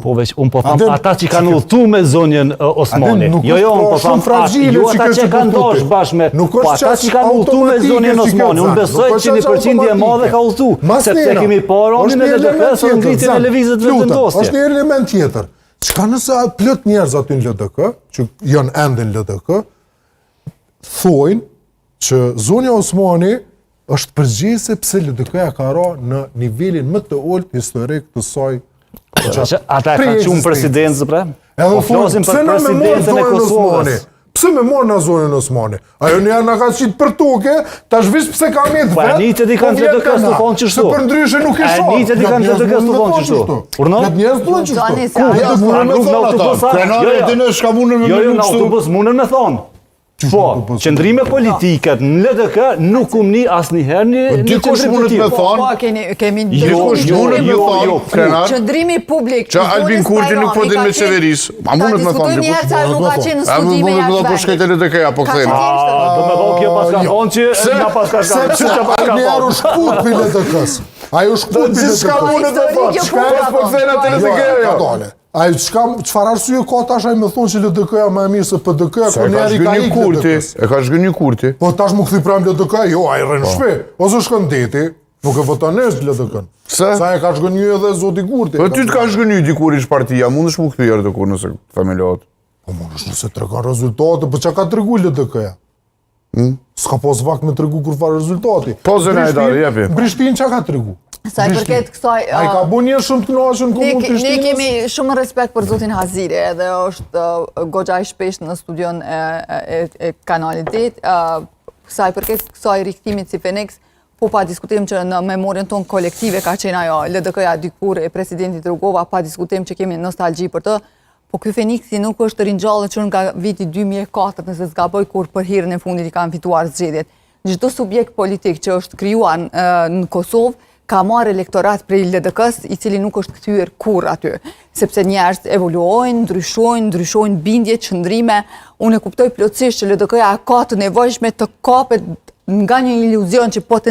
Po veç, unë po tham ata që kanë udhëtu me zonjën Osmani. Jo, jo, unë po tham jo ata që kanë po dash bashkë me, po ata që kanë udhëtu me zonjën Osmani. Unë besoj që një përqindje e madhe ka udhëtu, sepse kemi parë anën e LDK-së në ngritjen e Lëvizjes Vetëvendosje. Është një element tjetër. Çka nëse plot njerëz aty në LDK, që janë ende në LDK, thojnë që zonja Osmani është përgjegjëse pse LDK-ja ka ra në nivelin më të ulët historik të saj. Që ata e kanë çu n'presidencë pra? Edhe po flasim për presidencën e Kosovës. Pse me marrë na zonjën Osmani? Ajo një na ka qitë për toke, tash veç pse ka met po, vetë. Po njëjtë i kanë të LDK-së të thonë qështu. Se për ndryshe nuk i shoh. E njëjtë i kanë të LDK-së të thonë qështu. Urdhno? Këtë njerëz thonë qështu. Ku? Ja, mundën me thonë ata. Krenare jo, jo. e din çka mundën me jo, jo, në autobus mundën me thonë. Po, qëndrime politike në LDK nuk kum ni asnjëherë një po, Dikush mundet me po, thonë. Po, kemi kemi jo, dikush jo, mundet me thonë, jo, Krenar. Qëndrimi publik. Që Albin Kurti nuk po din me qeverisë. A mundet me thonë dikush? Diskutojmë nuk ka qenë në studime jashtë. A mundet me thonë po shkoj te LDK-ja po kthehem. Do me thonë kjo paska jo. thonë që na paska shkak. Sepse paska thonë. Ai u shkput prej LDK-s. Ai u shkput prej LDK-s. Çka mundet me thonë? Çka po kthehem te LDK-ja? Ai çka çfarë arsye ka tash ai me thonë që LDK-ja më e mirë se PDK-ja kur njëri ka ikë Kurti, e ka zhgënjy Kurti. Po tash m'u kthy prapë LDK, jo, ai rrin në po. shtëpi, ose shkon deti, nuk e voton as LDK-n. Pse? Sa e ka zhgënjy edhe zoti Kurti. Po ty të ka zhgënjy dikur ish partia, mundesh m'u kthy dikur nëse themelohet. Po mundesh nëse tregon rezultate, po çka ka tregu LDK-ja? Hmm? S'ka pas vakt me tregu kurrfarë rezultati. Po zëna e dari, jepi. Prishtinë çka ka tregu? Sa i përket kësaj... Ai ka bu një shumë të kënaqur në komunë Prishtinës? Ne kemi shumë respekt për zotin Haziri edhe është goxha i shpesh në studion e, e, e kanalit 8. Sa i përket kësaj rikthimit si Feniks, po pa diskutim që në memorien tonë kolektive ka qenë ajo LDK-ja dikur e presidentit Rugova, pa diskutim që kemi nostalgji për të, Po ky Feniksi nuk është ringjallë që nga viti 2004, nëse s'gaboj kur për herën e fundit i kanë fituar zgjedhjet. Çdo subjekt politik që është krijuar në Kosovë ka marrë elektorat prej LDK-së, i cili nuk është kthyer kurrë aty, sepse njerëzit evoluojnë, ndryshojnë, ndryshojnë bindje, qëndrime. Unë e kuptoj plotësisht që LDK-ja ka të nevojshme të kapet nga një iluzion që po të...